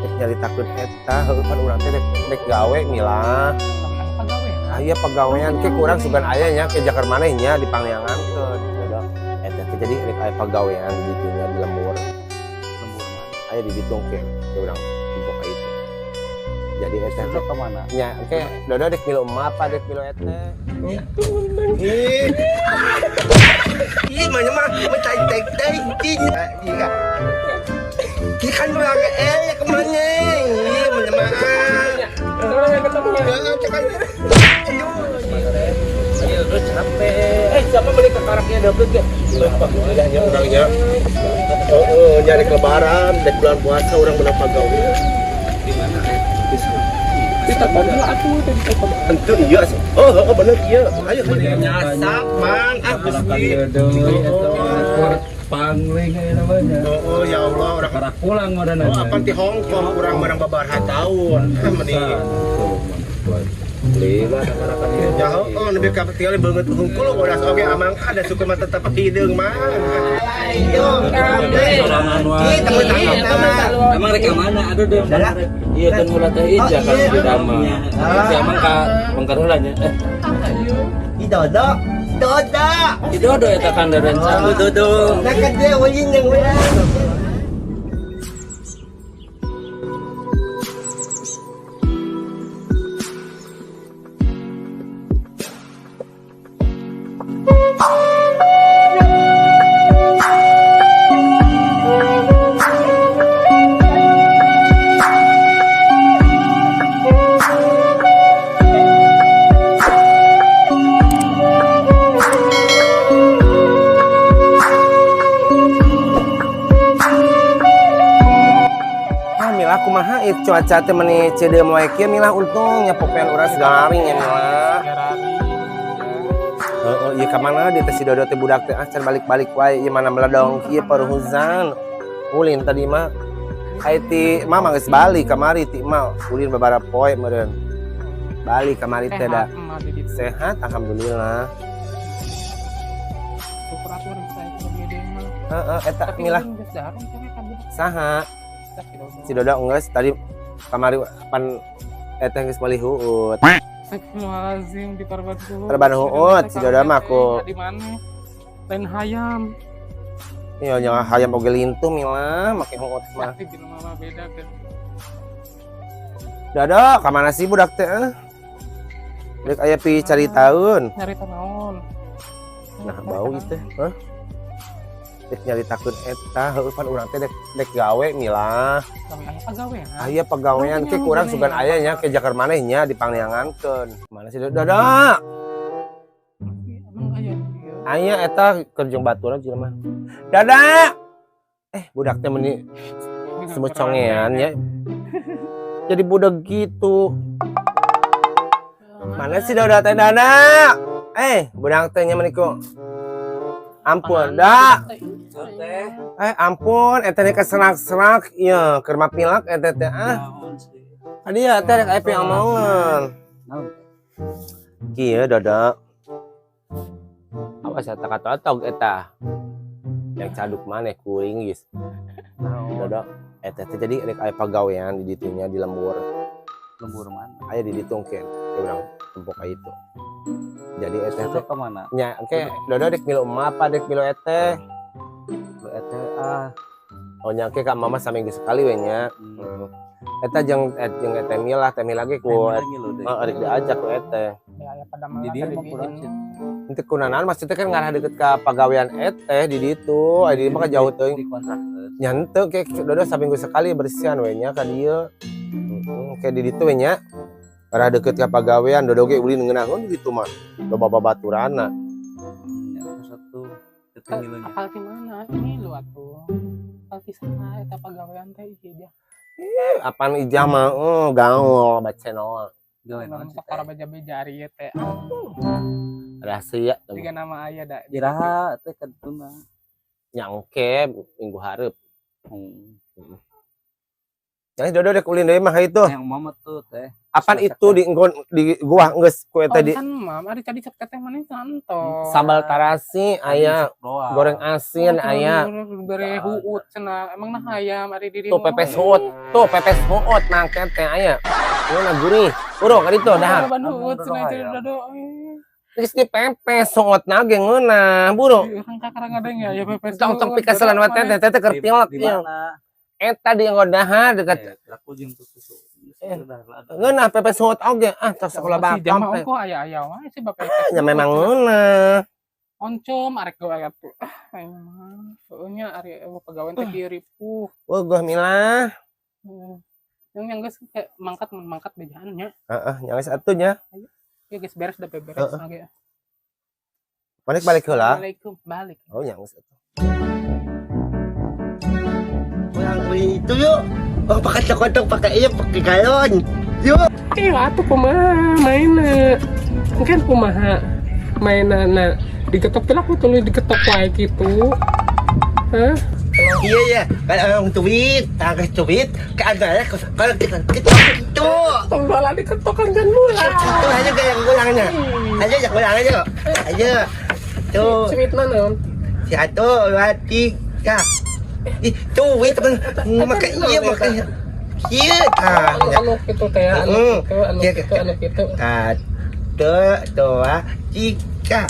Rek nyaritakeun eta heueuh pan urang teh rek gawe milah. Aya pagawean ke kurang sugan aya nya ke jakar maneh nya dipangneangankeun. Eta teh jadi rek aya pagawean di ditu nya di lembur. Lembur mana? Aya di ditu ke urang tempo ka itu. Jadi eta teh ka mana? Nya ke dodo dek milu emak apa dek milu eta. Ih, mana mah mencai tek tek iya. Ikan berangkat kemana? Ih, mana mah. Ayo, capek. Siapa beli ke karaknya double ke? Orangnya. Oh, nyari lebaran, dari bulan puasa orang menang pagawe. Di mana? Kita bantu atuh tadi Tentu iya. Oh, bener iya. Ayo nyasak, Mang. Ah, gusti. Pangling aya namanya. Oh, ya Allah, orang karak pulang modana. Oh, apa di Hong Kong urang menang babaraha tahun. Meni. Lima karakan ieu. Ya, oh, lebih ka tinggal beungeut hungkul udah oke amang ada suku mah tetep hideung mah. Ayo, kabeh. Emang rek ka mana? Aduh deh. Iya kan ulah teh ija kan di dama. Si amang ka bengkar heula nya. Ih, Dodo. Dodo. Di Dodo eta kan rencana Dodo. Nah, gede ulin yang urang. Milah kumaha ieu cuaca teh meni ceudeum wae kieu milah untung nya popean urang segaring ya milah. Heeh, ieu ka mana di teh si Dodo teh budak teh can balik-balik wae ieu mana meledong kieu paruhuzan. Ulin tadi mah ai ti mama geus balik kamari ti mah ulin babara poe meureun. Balik kamari teh da. Sehat alhamdulillah. Syukur atuh saya deui mah. Heeh, eta milah. Saha? Si Dodo geus tadi kamari pan eta geus meuli huut. Astagfirullahalazim di korban huut. Korban huut si Dodo mah ku. Di mana? Lain hayam. Iya nya hayam oge lintuh milah make huut mah. Tapi di rumah mah beda kan. Dodo ka mana sih budak teh? Rek aya pi caritaeun. Nyarita naon? Nah bau ieu teh, hah? Rek nyaritakeun eta heueuh pan urang teh rek gawe milah. Pagawean. Aya pagawean ke kurang sugan aya nya ke jakar maneh nya dipangneangankeun. Mana si Dodo? Emang aya Aya eta keur jeung baturan jelema. Dodo. Budak teh meni semut congean nya. Jadi budak gitu. Mana si Dodo teh Dana? Budak teh nya meni ku. Ampun, dah. Ampun, eta teh keserak-serak ieu keur mah pilak eta teh ah. Adi ya teh rek aya piomongan. Kieu Dodo. Awas eta katotog eta. Yang caduk maneh kuring geus. Dodo, eta teh jadi rek aya pagawean di ditu nya di lembur. Lembur mana? Aya di ditu ke urang tempo ka itu. Jadi eta teh ka mana? Nya engke Dodo dek milu emak apa dek milu eteh? Milu eteh ah. Oh nya engke ka mama saminggu sekali we nya. Eta jeung eteh milah, teh milah ge ku heeh rek diajak ku eteh. Ya aya pada Di dieu mah kurang sih. Henteu kunaon maksudnya kan ngarah deket ka pagawean eteh di ditu, aya di mah jauh teuing. Di kontrak. Nya henteu ke Dodo saminggu sekali bersihan we nya ka dieu. Heeh, ke di ditu we nya. Arah deket ka pagawean Dodo ge ulin ngeunaheun di ditu mah. Loba babaturana. Satu ketinggilan. Apal ti mana? Ini lu atuh. Apal ti sana eta pagawean teh ieu dia. Apaan ijah mah gaul baca noa. Gawe naon sih? Para beja-beja ari ieu teh. Rahasia. Tiga nama aya da. Iraha teh kadtuna. Nyangke minggu hareup. Jangan Dodo dek ulin deui mah itu. Yang mama tuh teh. Apan itu di enggon di gua geus ku eta di Kan mam, ari tadi cek teteh mana santo. Sambal tarasi aya, goreng asin aya. Bere huut cenah. Emang nah hayam ari di Tuh pepes huut, tuh pepes huut mangke teh aya. Ngeunah gurih. Buru ka ditu dahar. Ban huut cenah itu Dodo. Geus dipepes huut na ge ngeunah, buru. Urang kakara ngadeng ya, ya pepes. Tong tong pikeselan we teteh, teteh keur pilek Di ieu. mana? Eta di enggon dahar dekat Aku jeung susu. Ngeunah pepes huut oge. Ah, tos sekolah Si jama bapak. ongkoh aya-aya wae si bapak. Ya memang ngeunah. Oncom arek gawe atuh. Ah, aing mah. Heueuh nya ari eueuh pagawean teh kieu ripuh. Weuh milah. Heeh. Yang geus kayak mangkat mun mangkat bejaan nya. Heeh, nya geus atuh nya. Ya geus beres da beres oge. Balik balik heula. Assalamualaikum, balik. Oh, nya geus atuh. Orang beli itu yuk. Oh, pakai sekotong, pakai iya, pakai galon. Yuk. Eh, atuh kumaha mainna? Mungkin kumaha mainna diketok teh aku tuluy diketok wae gitu. Hah? Iya ya, kalau orang duit, tangkas duit, keadaannya kalau kita kita itu. Tong bola diketok kan kan mula. Itu aja kayak yang ulangnya. Ayo yang ulang aja. Ayo. Tuh, Sweet naon? satu, dua, tiga. Ih, duit teman, maka iya, maka iya. Ah, Anu anu kitu teh, anu kitu, anu Iya, kitu, anu kitu. Satu, dua, tiga.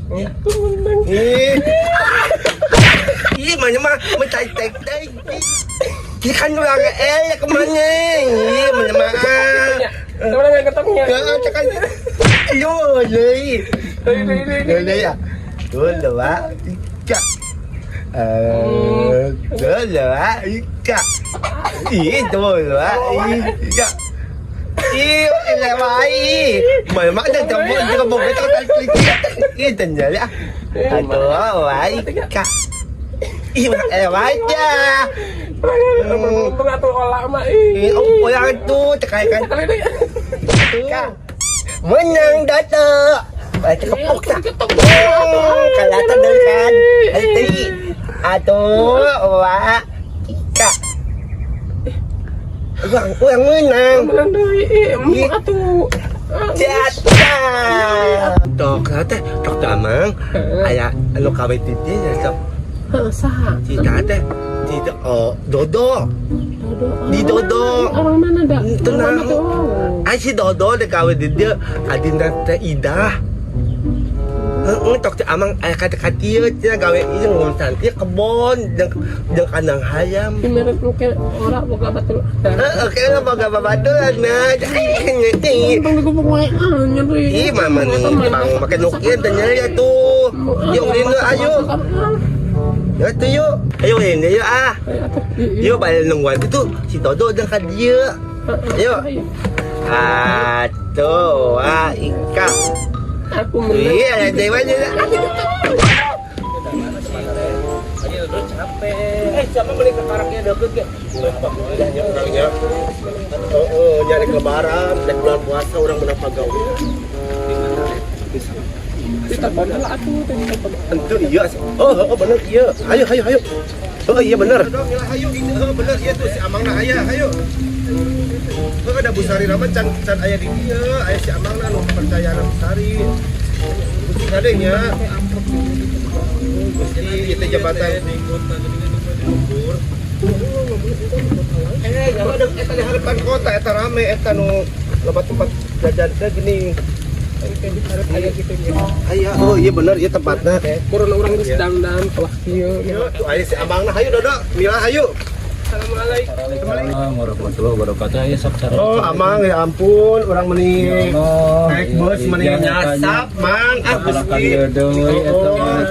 Itu menang. Ih. Ih, mana mah mencari tek tek. Kita kan ulang ya kemana? Ih, mana mah. Coba nggak ketoknya. Ya, tekan. Ayo, lei. Lei, lei ya. Dua, dua, tiga. Eh, dua, dua, tiga. Ih, dua, dua, tiga. Ih, lewai. Mana mah ada jemput juga mau kita tarik tiga. Ih, dan ya. Dua, dua, tiga. Ih, lewai aja. Untung atuh olah mah ih. Ih, oh, orang tu tekan kan. Sekali deh. Tiga. Menang Datuk. Eh, kepuk tak? Oh, kelihatan dari kan. Nanti. Aduh, wah, tiga. Orang, orang menang. Menang deui. Ih, emang atuh. Jatuh. Tok, teh, tok damang. Aya, anu kawin di dia ya, tok. Heeh, saha? Si teh, si oh, Dodo. Dodo. Di Dodo. Orang mana dah? Tenang. Orang mana tuh? Ai si Dodo deh kawin di dia, adina teh Ida. Heeh, tok teh amang aya kata katia cenah gawe ieu ngurusan ieu kebon jeung jeung kandang hayam. Di merek muka ora boga batur. Heeh, kayaknya boga babaturan nah. Untung digubuk wae ah nyeri. Ih, mama nih, bang pakai nukian dan nyeri tuh. Yuk, ini ayo. Ya tuh yuk. Ayo ini yuk ah. Yuk balik nungguan itu si Dodo udah ke dia. Yuk. Satu, dua, ika. Aku menang. Iya, ada dewa juga. Capek. Eh, siapa beli ke karaknya deket ge? Orangnya. Oh, nyari lebaran, dari bulan puasa orang menang pagawe. Ditelepon lah atuh, teh ditelepon. Tentu iya. Oh, oh bener iya. Ayo, ayo, ayo. Oh iya bener. Ayo, ini oh, bener iya tuh si Amangna aya, ayo. Oh, ada Bu Sari Rahman can can aya di dieu, aya si Amangna nu kepercayaan Bu Sari. Gusti kadenya. Gusti ieu teh jabatan luhur. Eh, kalau ada eta di harapan kota eta rame eta nu loba tempat jajan teh gini. Aya, oh iya bener iya tempatnya. Kurang orang geus dangdan kalah kieu. Yuk, tuh aya si Amangna hayu Dodo, Mila hayu. Assalamualaikum. Assalamualaikum warahmatullahi wabarakatuh. Ayo sok cara. Oh, Amang ya ampun, orang meni Allah, naik bus meni nyasap, Mang. Ah, Karakan Gusti. deui eta mah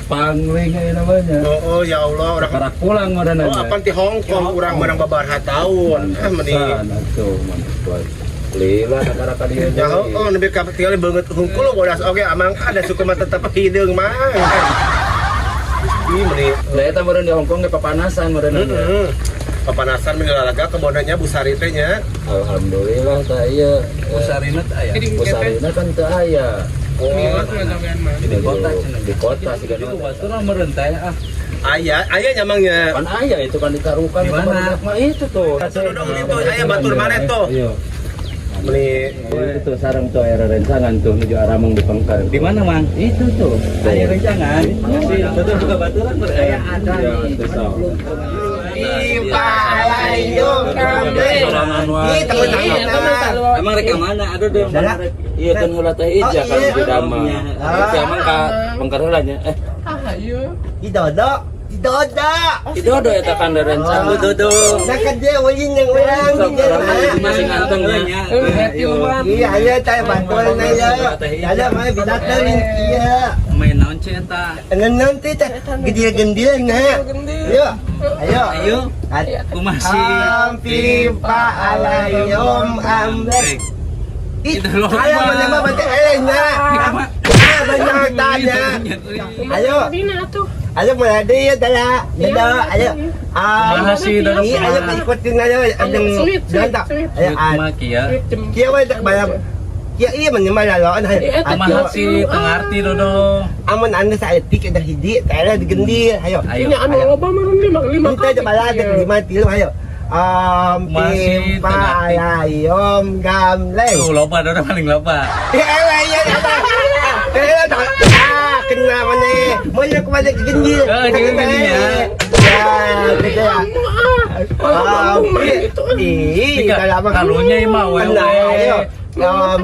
pangling aya namanya. Oh, oh ya Allah, orang Karak pulang ngaranna. Oh, apaan di Hong Kong urang menang babaraha tahun. Ah, meni. Atuh mantap. Lila karakan ieu. Ya, oh, oh nepi ka tinggal beungeut hungkul bodas oge Amang ada suku mah tetep hideung, Mang. Gusti meni. Da eta meureun di Hong Kong ge papanasan meureun. Heeh. Papanasan meni lalaga kebonanya Bu Sari teh nya. Alhamdulillah tah ieu. Busarina teh aya. Busarina kan teu aya. Mila tuh gawean mah. Di kota cenah, di kota sih kan. Batur mah meureun teh ah. Aya, aya nyamangnya. Kan aya itu kan ditaruhkan Di mana? Mah itu tuh. Dodong itu aya batur mana tuh? Iya. Beli Itu tuh sarang tuh aya rencangan tuh nuju aramang di pengkar. Di mana, Mang? Itu tuh. Aya rencangan. Betul buka baturan ber. Ada nih. Ih, temen-temen. Emang rek ka mana? Aduh deh. Salah. Iya kan ulah teh ija Oh, kan iya. di dama. Ah. Si amang ka pengkar heula nya. Eh, Ah, iya. Ih, Dodo. Ih, Dodo. si Dodo eta kan da rencang. Oh. Dodo. Nah, kan dia ulin yang orang Sok dia, orang nah. masih nganteng nya. Eh, Iya, ayo tayo bantuan na ya. Ada mah binatang iya. Main naon ceu eta? Nanti teh gendil-gendil na. Ayo. Ayo. Ayo. Kumaha sih? Ampi pa alayom amlek. Ih, Itu loh, ayo Ma. mana mah baca eleh na. Ah, banyak tanya. Ayo. Dina tuh. Ayo mulai deh ya dala. Dala, ayo. Kumaha sih, Dodo? Iya, ayo ikutin ayo. Ayo, sulit, sulit, sulit. Ayo, ah. Kumaha kieu? Kia we tak bayar. Kia iya menyembah laloan. Iya, Kumaha sih teu ngarti Dodo? Amun anda saeutik ada hiji, teh digendil. Ayo. Ayo. Ini anu loba mah lima lima Kita ada balad lima tilu ayo. Masih Pim palayom gamleng. Tuh loba Dodo paling loba. Eh, iya apa? Eh, ah, kena mana? Mana aku balik gendil. Eh, jangan gendil ya. Ya, gitu ya. Ih, kalau abang Kalunya imah wewe. Kena ayo.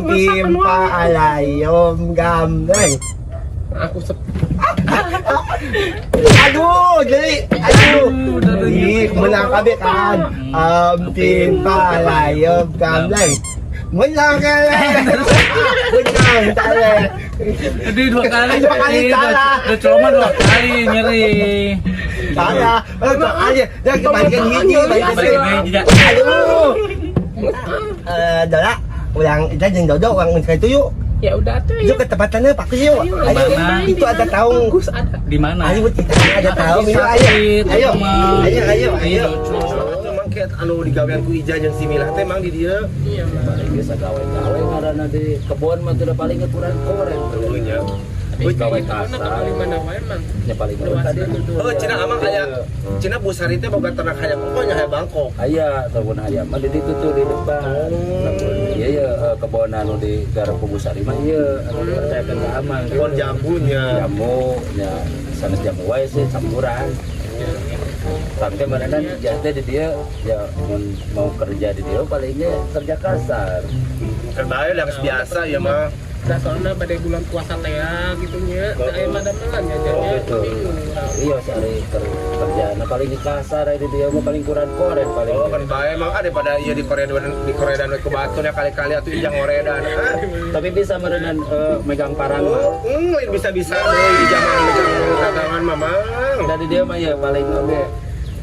Pim palayom gamleng. Aku sep. Aduh, jadi aduh. Ih, menang kabeh kan. Pim palayom gamleng. Menang kan? Menang tak ada. Jadi dua kali. Dua kali salah. Udah cuma dua kali nyeri. Salah. Oh, dua kali. Dah kebalikan hiji, balikan Balikin hiji. hiji, dah. Aduh. Eh, Dola, ulang kita jeung Dodo ulang sekali itu yuk. Ya udah tuh Yuk ya. ke tempatannya Pak Kus yuk. Ayo, Ayo, Mana? itu ada tahu. Bagus ada. Di mana? Ayo kita ada tahu. Ayo, Sakit, ayo, mah. ayo, ayo, ayo. Emang kayak anu digawean ku Ija jeung si Milah teh emang di dieu. Iya, Paling biasa gawe-gawe ngaranna di kebon mah teu paling kurang koren. Eueuh nya. Tapi Gawe itu mana kasar. kembali mana wae mang. Nya paling tadi itu. Oh, cenah amang aya cenah Busari teh boga ternak hayam pokoknya hayam Bangkok. Aya ataupun ayam mah di ditu tuh di depan. Lamun ieu ya kebon anu di garap ku Busari mah ieu anu dipercayakeun ka amang. Kebon jambunya. Jamu nya sanes jamu wae sih campuran. Sampai mana jahte di dia ya mun mau kerja di dia palingnya kerja kasar. Kan bae lah geus biasa ya mah. Nah, soalnya pada bulan puasa teh ya gitu nya. Oh. Aya madamelan ya jadinya Oh, gitu. bingung. Iya sehari kerja nah paling di kasar di dia mah paling kurang koren paling. Oh, kan bae emang ada pada iya di Korea di Korea dan ke Batu ya kali-kali atuh Ija ngoredan. Ah. Tapi bisa merenan megang parang mah. Oh, lain bisa-bisa deh Ija mah megang dagangan mah mang. Dari dia mah ya paling oke.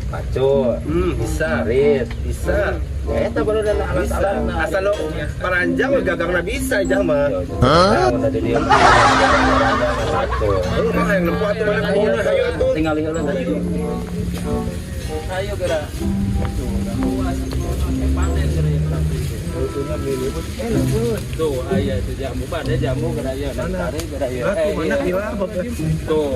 Pacu, Bisa. rit, Bisa. ya eta baru dan Bisa. alat-alatna. Asal lo paranjang we gagangna bisa Ija mah. Hah? Dari dia mah pacu. Oh, mah yang nempo atuh mana kebunna hayu atuh. Tinggal heula tadi. Ayo geura. Tuh, aya itu jamu pada jamu geura ieu tarik geura ieu. Tuh, mana Eh, iya. gila Tuh,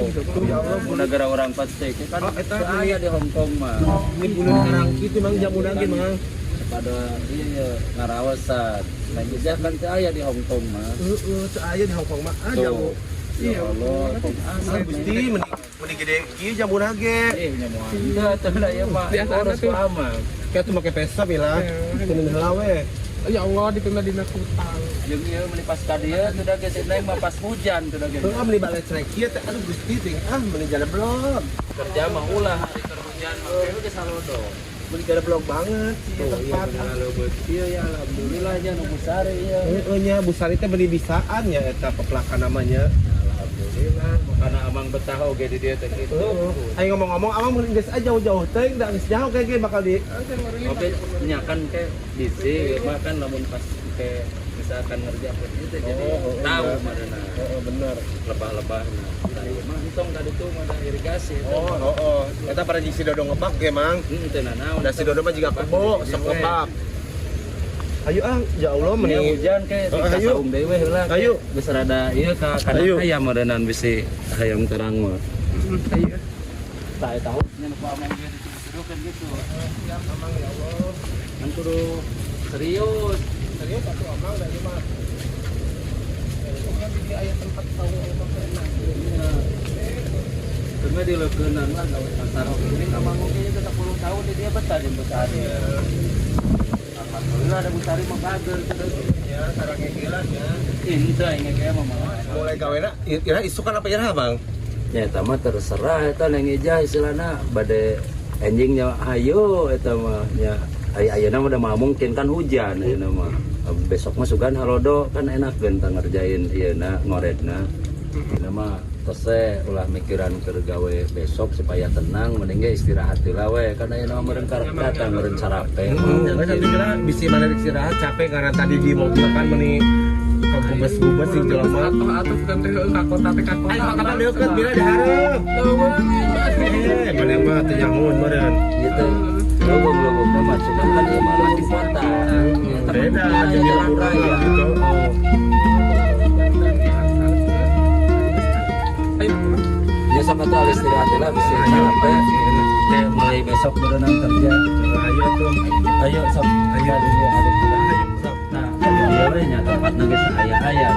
negara orang petik kan Oh, eta aya di Hong Kong mah. Ini bulan karangki tuh mang jamu lagi mang. Pada iya iya ngarawasan. Lain jejak kan teu aya di Hong Kong mah. Heeh, teu aya di Hong Kong mah. Ah, jamu. Tuh. Ya Allah, Ah, Gusti mending mending gede kieu jamu nage. eh nyamuan. Teu teu lah ya Pak. Biasa Urus tuh. ku amang. Kayak tuh make pesa bila. Kunin heula we. Ya Allah ditunda dina kutang. Jeung ieu meuni pas ka dieu sudah geus naik mah pas hujan sudah geus. Heeh, beli balik trek kieu teh aduh Gusti ting ah beli jalan blog. Kerja mah ulah hari keur hujan mah geus geus salodo. Beli jalan blog banget sih Tuh, iya tempat. bener Iya ya alhamdulillah nya nu Busari ya. Heeh nya Busari teh beli bisaan ya eta peplakan namanya. Alhamdulillah karena amang betah oge di dieu teh kitu. Heeh. Ayo ngomong-ngomong amang meureun geus aja jauh-jauh teuing da geus jauh kayak gini bakal di Oke, nya kan ke bisi mah kan lamun pas ke misalkan ngerjakeun itu jadi tahu marana Heeh, bener. lebah-lebahna. Nah, ieu mah entong tadi tuh mah ada irigasi eta. Oh, oh, oh. Eta pada si Dodo ngebak ge, Mang. Teu nanaon. Da si Dodo mah juga kebo, sok ngebak. Ayo ah, ya Allah Mending mending hujan ke Oh, di ayo. saung deui we heula. ke. Ayo. Geus rada ieu ka kana Ayo. hayam meureunnan bisi hayam terang mah. Ayo. Tah eta nya nu ku amang ge dituduh kan gitu. Siap, Amang, ya Allah. Kan kudu serius. Serius atuh, Amang, da ieu mah. Kan di aya tempat saung aya teh enak. Iya. Cuma di leukeunnan lah gawe pasar ini amang oge ge 10 tahun di dia betah di Busari. Alhamdulillah ada Busari mah bager terus. Ya, sarang gila ya. Ini inget kayak mah malah. Mulai gawena ira isukan apa ira, Bang? Ya eta mah terserah eta neng ijah istilahna bade enjingnya hayo eta mah nya aya ayeuna mah udah mah mungkin kan hujan ayeuna mah. Besok mah sugan halodo kan enak gentang ngerjain ieu na ngoredna. Ayeuna mah tos ulah mikiran keur gawe besok supaya tenang mending ge istirahat heula we kan ayeuna mah meureun karek datang meureun sarape. Enggak sampai kira bisi mana istirahat capek karena tadi di mobil kan meni kegubes-gubes sih jelema. Atuh atuh kan teh ka kota teh ka kota. Ayo kata deukeut bila dihareup. Eh, mana mah teu nyangun meureun. Gitu. Lubung-lubung mah cuman kan ieu mah lubung kota. Beda jadi jalan lembur raya. gitu. Oh. Ayo. Ya sama tuh habis istirahat lah bisa capek. Kayak mulai besok berenang kerja. Ayo tuh. Ayo sob, ayo ada ada. Sob, nah, dia we nya tempatna geus aya-aya.